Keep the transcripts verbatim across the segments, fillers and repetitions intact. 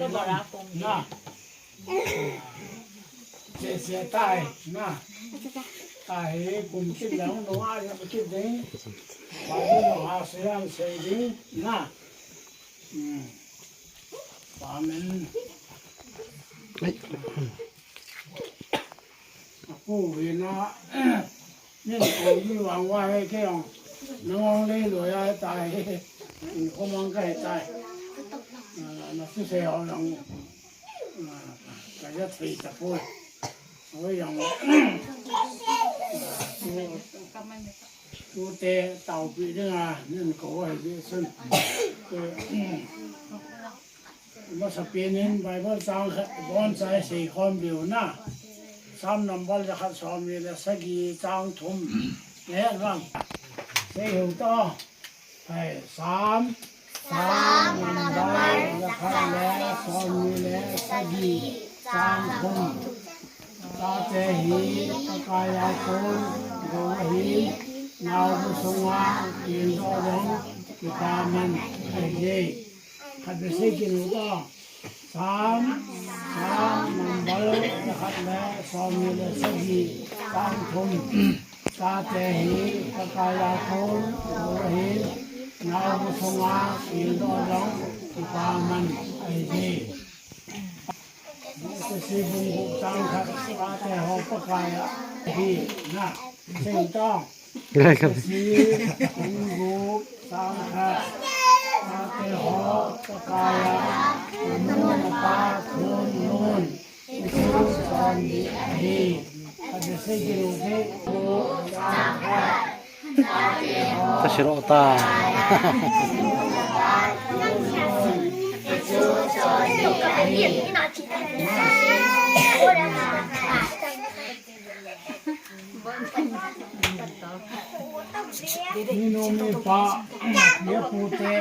Na. Che che tai, na. Tai kum kit lang no a ya kit ding. Ba no a se an se ding, na. Hmm. Amen. Apu hina, nin ko mi wang wa he ke ong. Nang ong le lo ya tai. Ko mang kai tai. Na tu se ho lang. Ka ya three ta po. Oi yang. Tute taopi dinga nin ko ahi sun. Masapen in Bible chang khat bon chai sei khom diu na. Psalm number le khat som ni le sagi chang thum. Ne lang. Sei hu to. Hai Psalm. Psalm number le khat le som ni le sagi chang thum. Tate hi Pakai a kon gou ahi, naobu sunga kin doh jong kipaman ahi. Khat beh sei kit u to. Psalm, Psalm number khat le som ni le sagi, chang thum. Tate hi Pakai a kon gou ahi, naobu sunga kin doh jong kipaman ahi. Kasi bung guk chang khat, tate ho Pakai a hi na. Sing tong. Kasi bung guk chang khat, tate ho Pakai a, nu napa thun nun. Isu son di ahi. Kasi bung guk chang khat. Ta siro ta. Ni nu ni pa, ni pu te.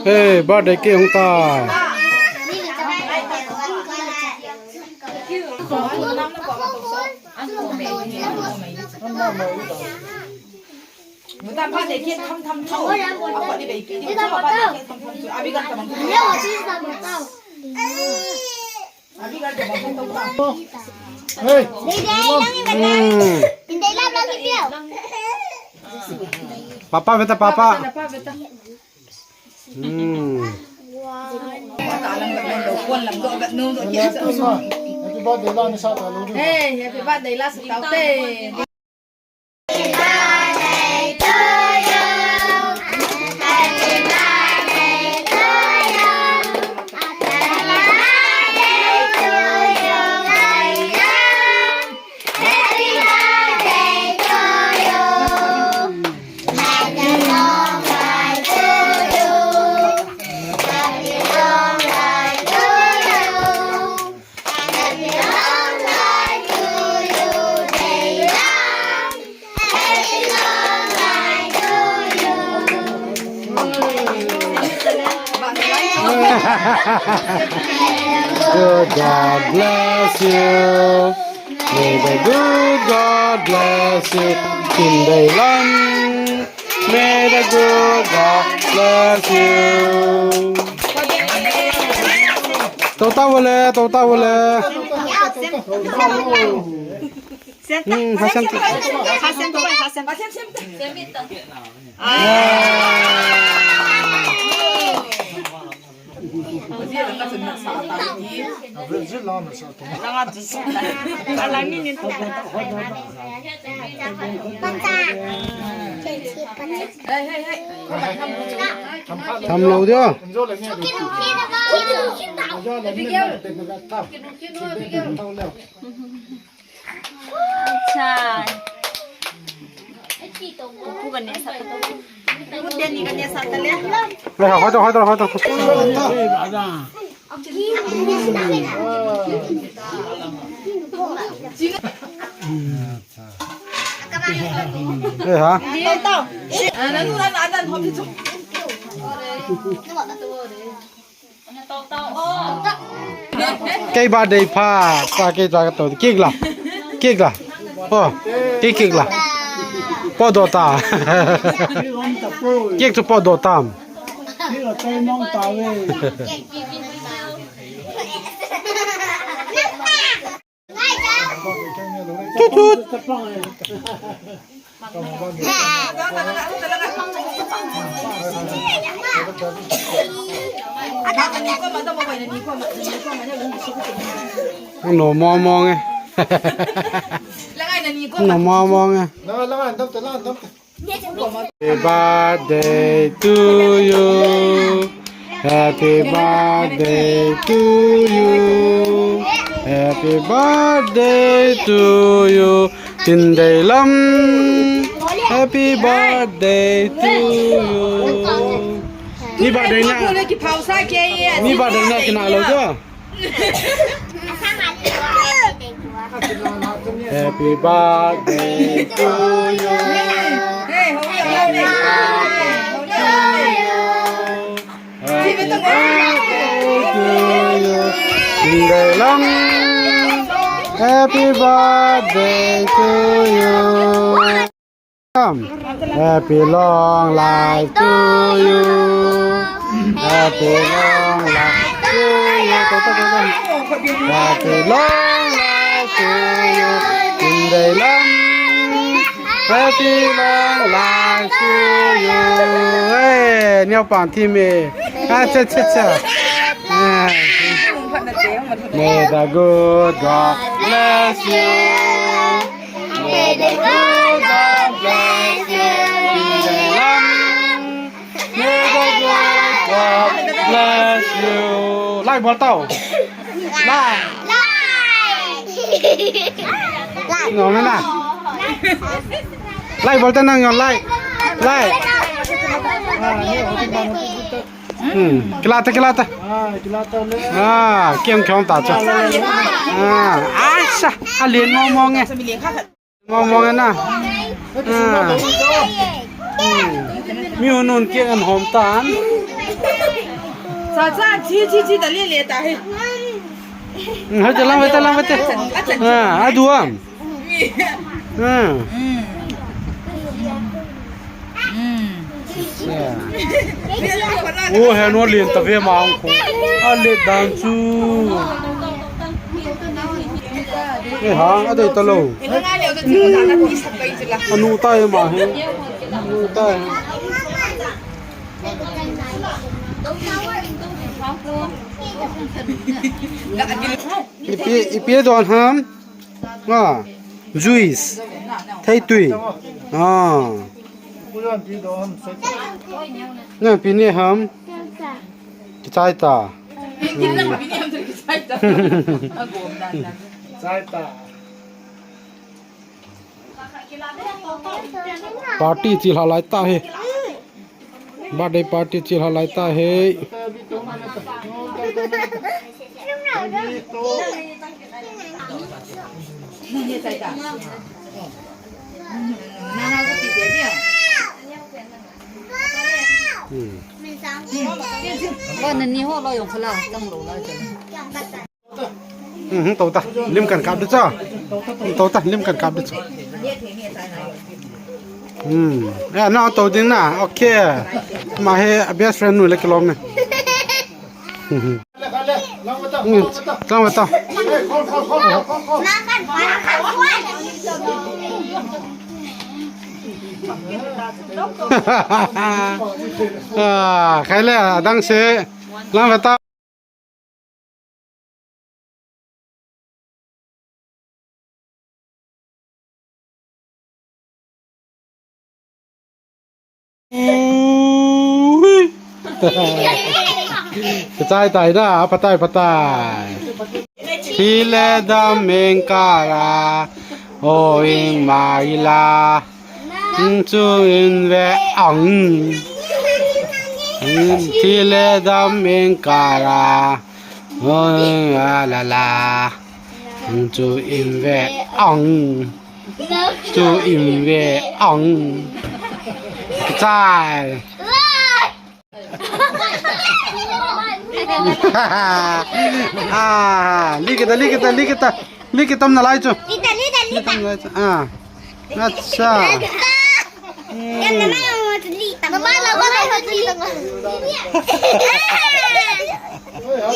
Hey, birthday cake hung tai. Hey. Hmm. Papa, beta, papa. Hmm. Hey, happy birthday la, sa tau te. Good God bless you. May the good God bless you. Kim Dei Lam. May the good God bless you. Tau tau le, tau tau le. Hmm, ha sem. Ha sem, ha sem. Ah. Tham lou dio. Acha. Ku kan ne sa. Ku den ni kan ne sa ta le. Hoi to, hoi to, hoi to. Eh, ha? Kei birthday pha, pa kei ta to, cake la. Cake la. Oh, kei cake la. Potdoh ta. Cake chu potdoh tam. Tut, tut. Nung mo mo nge. Nung mo mo nge. Happy birthday to you. Happy birthday to you. Happy birthday to you. Tindeilam. Happy birthday to you. Ni birthday na. Ni birthday na kina lo jo. Happy birthday to you. Happy birthday to you. Happy birthday to you. Tindeilam. Happy birthday to you. Happy long life to you. Happy long life to you. Happy long life to you. Tindeilam. Happy long life to you. Hey, neo pan thi me. Ah, cha, cha, cha. Ah. May the good God bless you. May the good God bless you. May the good God bless you. Like bol tao. Like. Like. Ngon na. Like bol tao nang ngon like. Like. Hmm. Kila ta, kila ta. Ah, kila ta le. Ah, kiam kiam ta cha. Ah, aisa. A lien mong mong e. Mong mong mong na. Ah. Hmm. Mi hunun ke an hom tan. Sa sa chi chi chi ta le le ta he. Hmm, hai ta lang, hai ta lang, hai ta. Ah, aduam. Hmm. Hmm. Yeah. Oh, he no lien ta ve ma ang ko. A le dan chu. Eh, ha, a dei ta lo. Anu ta e ma he. Anu ta e. Ipi, ipi don ham? Ah, juice. Theitui. Ah. Nang pi ne ham? Kichai ta. Hmm. Party chilha lai ta he. Birthday party chilha lai ta he. Hmm. Ba na ni ho lo yong khala tang lo la. Hmm, to ta, lim kan kap de cha. To ta, lim kan kap de cha. Hmm. Ya, na to ding na. Okay. Ma he best friend nu le kilom ne. Hmm. Lang ve ta. Ah, khai le, adang se. Lang ve ta. Ka chai tai na, phatai, phatai. Thi le dam eng kara, o ing mai la. Chu in ve ang. Thi le dam eng kara, o ing a la la. Chu in ve ang. Chu in ve ang. Chai. Ah, likita, likita, likita. Likita na lai chu. Lita, lita, lita. Likita na lai chu. Ah. Acha. Lita. Hmm. Lita.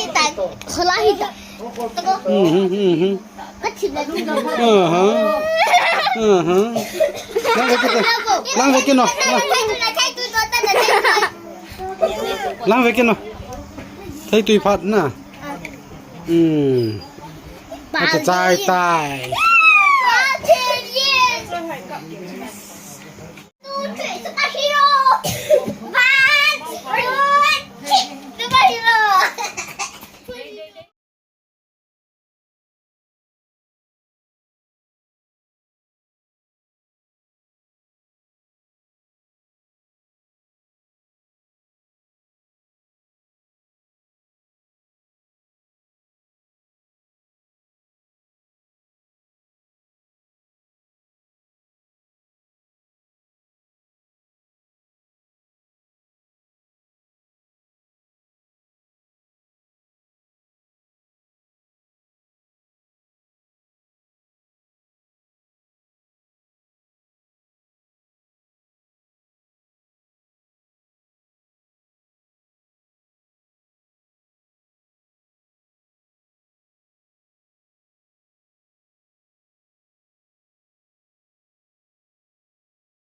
Lita. Lita. Hmm, hmm, hmm, hmm. Aha. Aha. Lang ve kino. Lang ve kino. Lang ve kino. Thei tui phat na. Hmm. Acha chai tai.